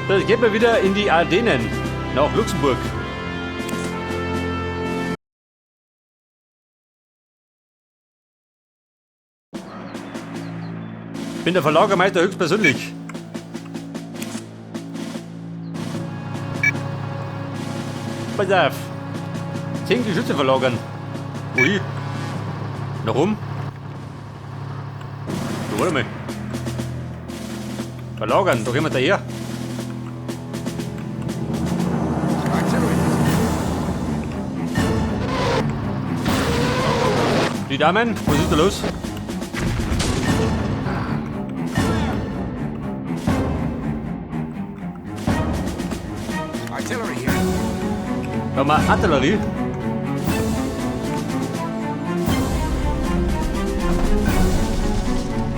So, jetzt geht mal wieder in die Ardennen, nach Luxemburg. Bin der Verlagermeister höchstpersönlich. Pass auf. 10 Geschütze verlagern. Ui. Warum? So, warte mal. Verlagern, da gehen wir daher. Die Damen, was ist da los? Artillery here. Da haben wir Artillerie.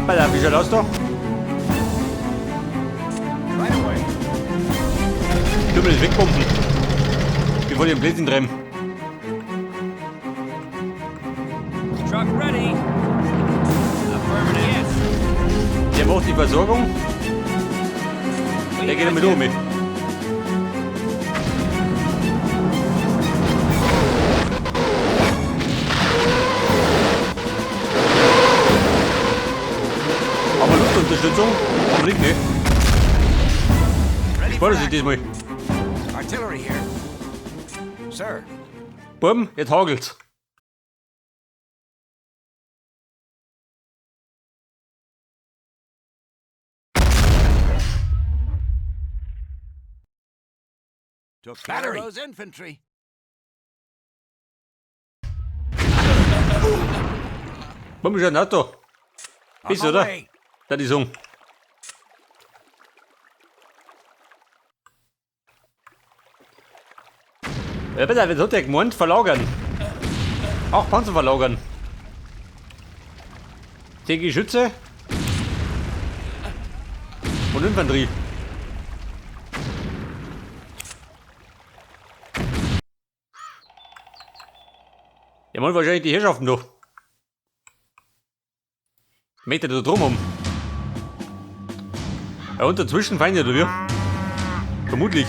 Alter, wie schaut aus da? Right away. Können wir das wegbomben? Bevor die den Blödsinn treiben. Truck ready. Affirmative. Yes. Der macht die Versorgung. We Der geht damit gotcha. um. Haben wir Luftunterstützung? Haben wir nicht, ne? Ready Ich for spare sich action. diesmal. Artillery here. Sir. Buben, jetzt hagelt's. Took care of Battery. those infantry. Buben, ist ein Auto. On Bist my oder? way. Da die Song. Ja, bitte, was hat der gemeint? Verlagern. Auch Panzer verlagern. 10 Geschütze. Und Infanterie. Der meint wahrscheinlich die Herrschaften doch. Meter da drum um. Ja, und dazwischen Feinde, oder wie? Vermutlich.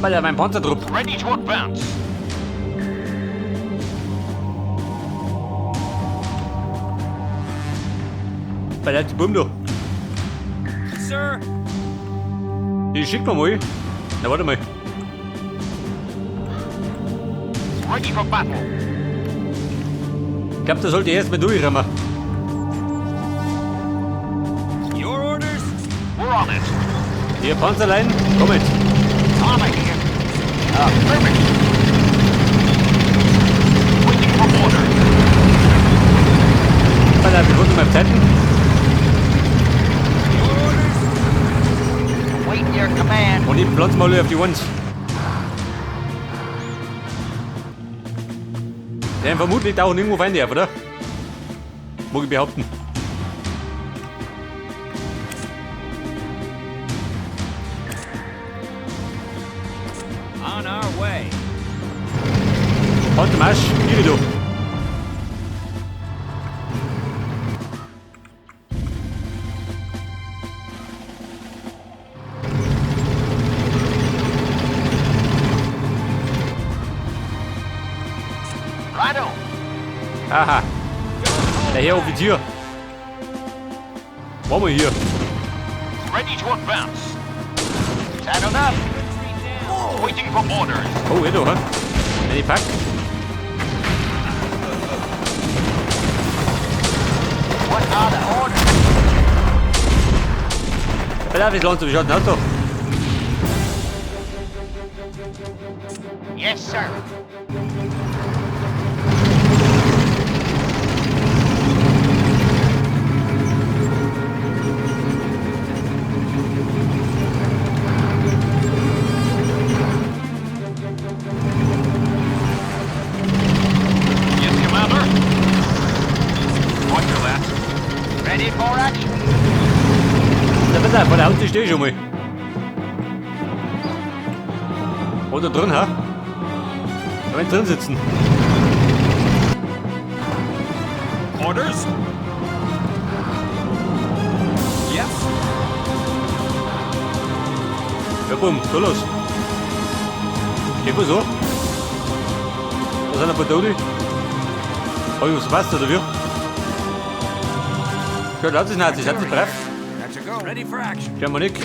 Alter, mein Panzertrupp. Ready to advance. Alter, die Buben da. Sir. Die schickt man mal. Na, warte mal. Ready for battle. Ich glaub, da sollte ich erst mal durchrammen. Your orders? We're on it. Hier, Panzerlein, komm mit. Armor here. Affirmative. Waiting for orders. Alter, wir wurden beim Zeiten. Your orders? Waiting your command. Und ich pflanze mal auf die Ones. Der vermutlich tauchen irgendwo Feinde auf, oder? Mag ich behaupten. On our way. Halt den Arsch, hier du. Righto. Aha. Der Herr Offizier. Waren wir hier? Ready to advance. Saddled up. Waiting for orders. Oh, hier da, hä? Wenn ich pack. What are the orders? Alter, wie langsam, wie schaut denn aus da? Yes, sir. Yes, Commander. Roger that. Ready for action. Na, pass auf, vor der Haustür stehe ich schon mal. Oder drin, ha? Da werden drin sitzen. Orders? Bumm, so los. Geht mal so. Da sind ein paar Tote. Hab ich was verpasst, oder wie? Schaut laut, das Nazis, seid ihr brav? That's a go. Ready for action. Schauen wir nicht.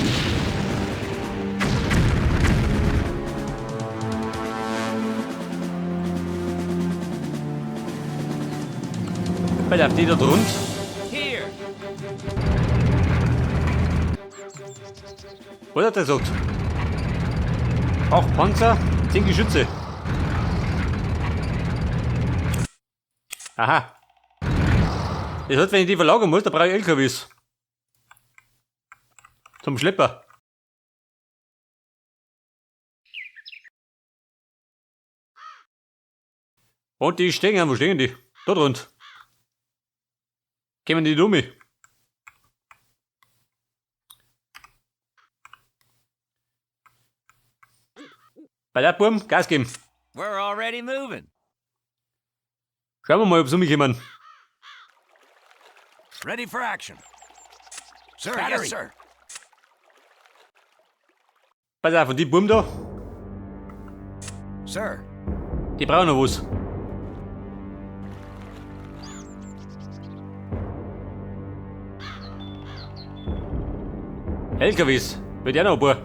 Bei der die da drunter. Here. Was hat er gesagt? 8 Panzer, 10 Geschütze. Aha. Das heißt, wenn ich die verlagern muss, da brauche ich LKWs. Zum Schlepper. Und die stehen, wo stehen die? Da drunter. Kämen die Dummi. Bei der Burm, Gas geben. We're already moving. Schauen wir mal, ob sie umkommen. Ready for action. Sir, yes, sir. Pass auf, und die Burm da, Sir. die brauchen noch was. LKWs, wird ja noch ein paar.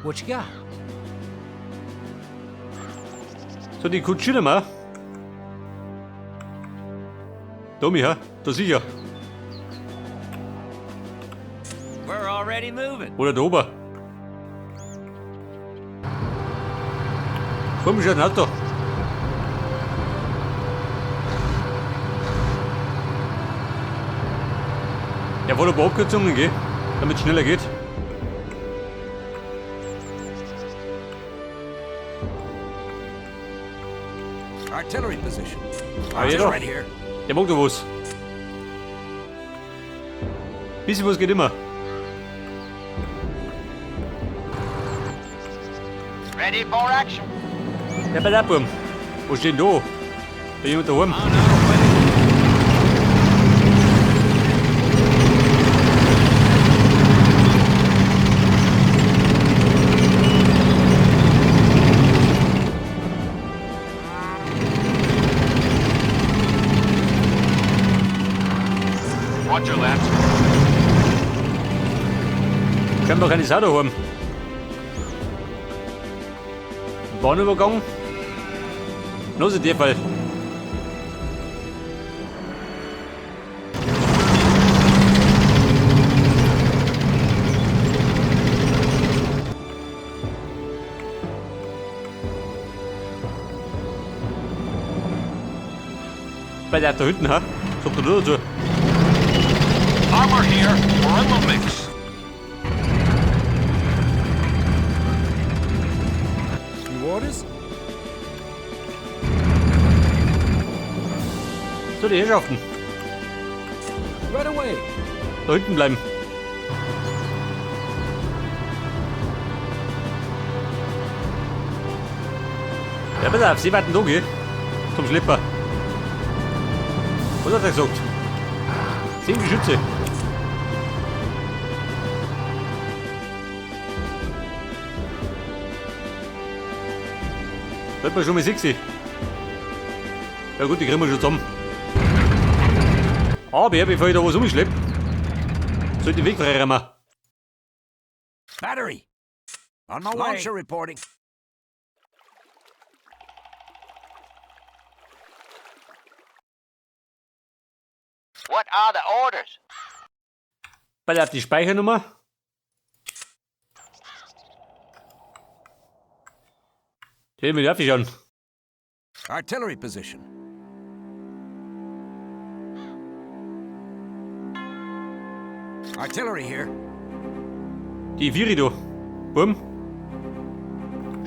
What you got? So, die Kutsche mal. Tommy, ha? Da sicher. We're already moving. Oder da oben. Komisch ein Auto. Der wollte aber Abkürzungen gehen, damit es schneller geht. Artillery position. Ah, ja, doch. Right here. Der mag doch was. Bisschen was geht immer. Ready for action. Ja, bei der Burm. Wo steht denn da? Da jemand daheim. On our way. Roger that. Scheinbar keine Sau daheim. Bahnübergang. Los in dem Fall. Bei der da hinten, ha? Sagt er nur dazu. Armor here. We're in the mix. New orders? So, die Herrschaften. Right away. Da hinten bleiben. Ja, pass auf, Sie warten da, gell? Zum Schlepper. Was hat er gesagt? 10 Geschütze. Sollte man schon mal 6. Ja gut, die kriegen wir schon zusammen. Aber bevor ich da was umschleppe, sollte ich den Weg freiräumen. Battery. On my way. Launcher reporting. What are the orders? Pass auf, die Speichernummer. Die will ich aufschauen. Artillery position. Artillery here. Die Vieri da. Bumm.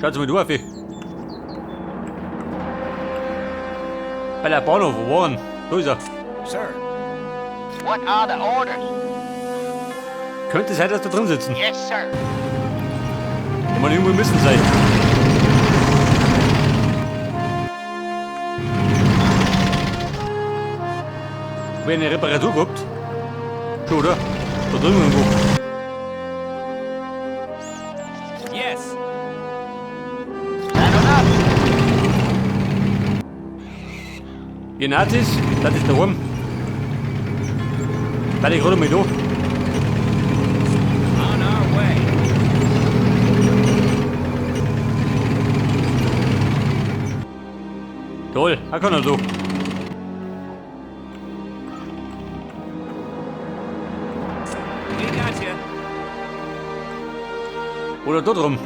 Schaut's mal da auf. Bei der Bahnhof, wo war er? Da ist er. Sir. What are the orders? Könnte sein, dass da drin sitzen. Yes, sir. Ich meine, irgendwo müssen sein. Hab ich eine Reparatur gehabt? Schon, oder? Da drüben irgendwo. Ihr Nazis, das ist daheim. Seid ihr gerade mal da? On our way. Toll, da kann er so. We got you. Oder dort rum.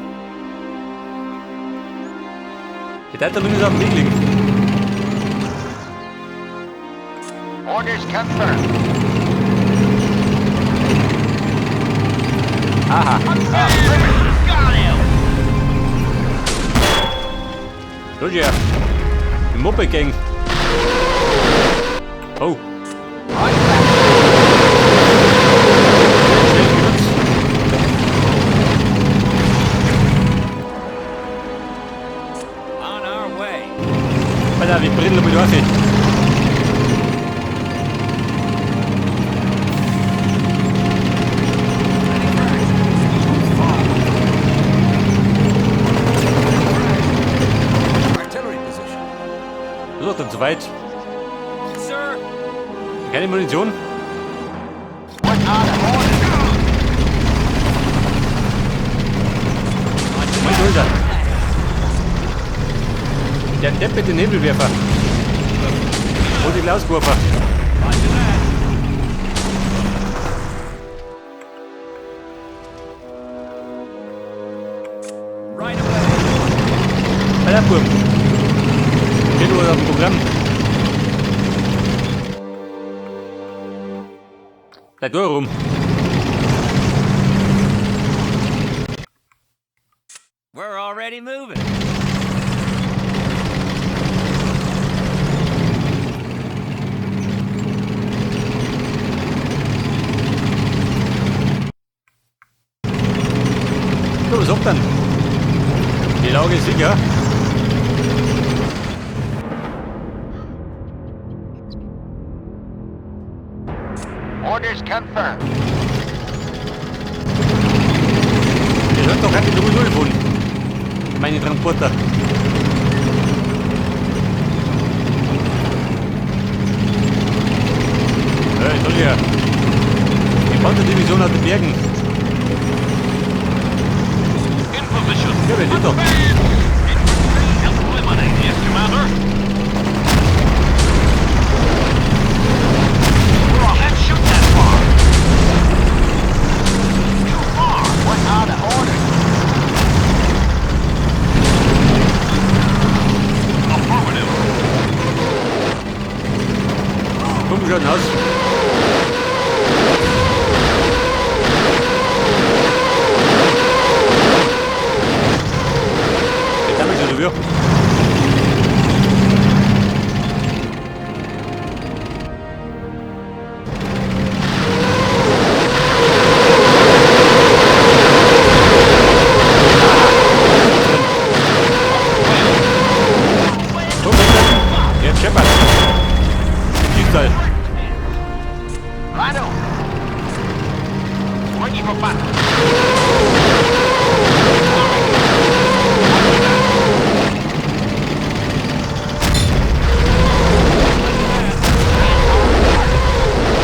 Die Teil zumindest auf dem Weg liegen. Orders confirmed. Aha. Got him. Roger. Die Moped Gang. Oh. Schnell genutzt. On our way. Alter, wir brennen mit Wasser. Artillery position. Das ist doch dann zu weit. Sir. Keine Munition. What are the orders? Mein Schulter. Der Depp mit dem Nebelwerfer. Und die Glaskurve. Roger that. Right away. Alter, Burm. Steht nur auf dem Programm. Bleib da rum. We're already moving. So, was sagt dann? Die Lage ist sicher. Orders confirmed. Ihr hört doch keine 0 von. Meine Transporter. Hey, soll ja. Die Panzerdivision aus den Bergen. In position. Ja, wer steht doch? Infantry eliminated. Yes, Commander. Can't shoot that far. Too far. What are the orders? Affirmative. Komm schon aus. Jetzt haben wir schon drüber. Jetzt scheppert. Schicksal. Righto. Ready for battle.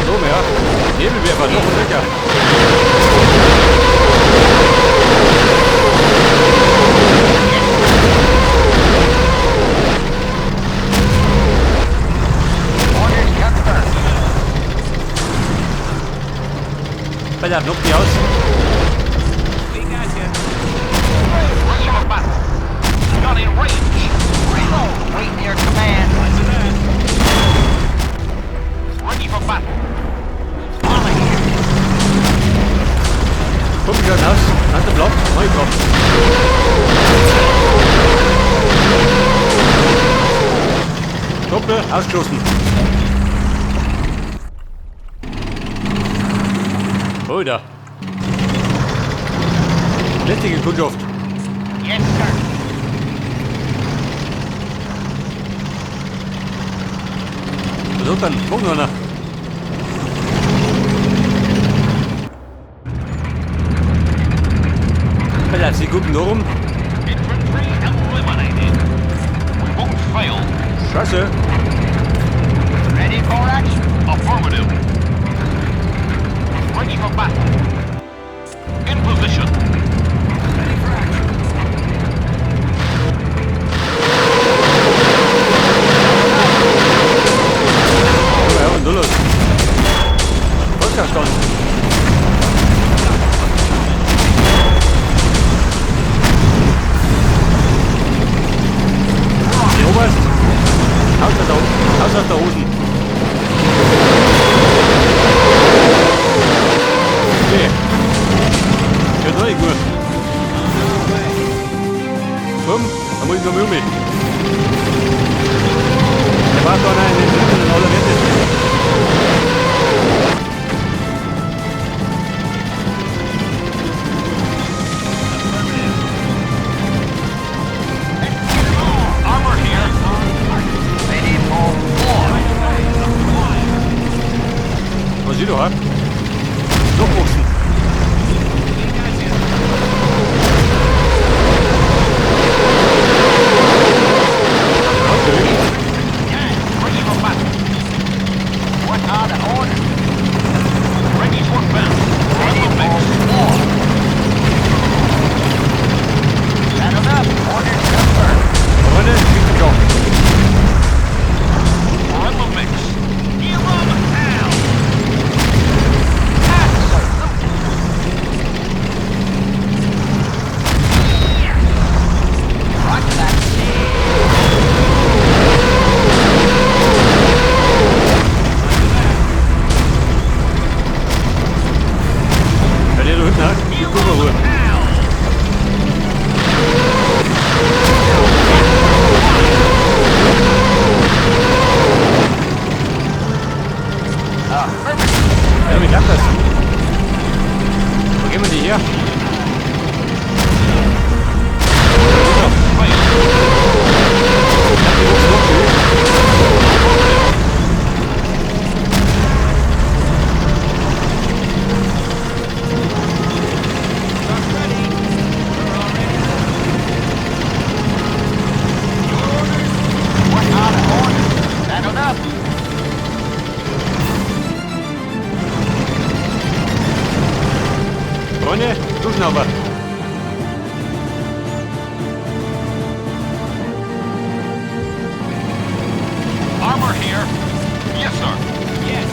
So, ja. Nebelwerfer, noch und nöcher. Orders confirmed. Alter, knock die aus. We got you. Ready for battle. Not in range. Reload. Wait your command. Roger that. Ready for battle. Armor here. Komm schon aus. Hand am Block. Neu kommen. Truppe ausgeschossen. Alter. Lästige Kundschaft. Yes, sir. Was hat dann? Kommt noch einer. Alter, sie gucken da rum. Infantry eliminated. We won't fail. Scheiße. Ready for action. Affirmative. Ready for battle. In position. Ready for action. Hvad er det los? Rückerstand. Oberst! Haus aus der Hosen! Okay. Ja, das ist gut. Komm, da muss ich noch mal um mich. Der war da noch in den Allerwertesten. Armor here. Ready for war. Was ich da hab? Noch Okay. Yes, ready for battle. What are the orders? Ready for battle. Ready for war. Saddled up. Orders confirmed. Freunde, Schützenkampf. We're in the mix. Give 'em hell. Absolutely. Yes. Roger that. Ja, der da hinten hat. Die Guck mal. Hell. Ja, wie klappt das? Wo gehen wir die her? Ja, die wuchsen noch schön. Truck ready. We're already What are the orders? Saddled up. Freunde, Duschnauber. Armor here. Yes, sir. Yes.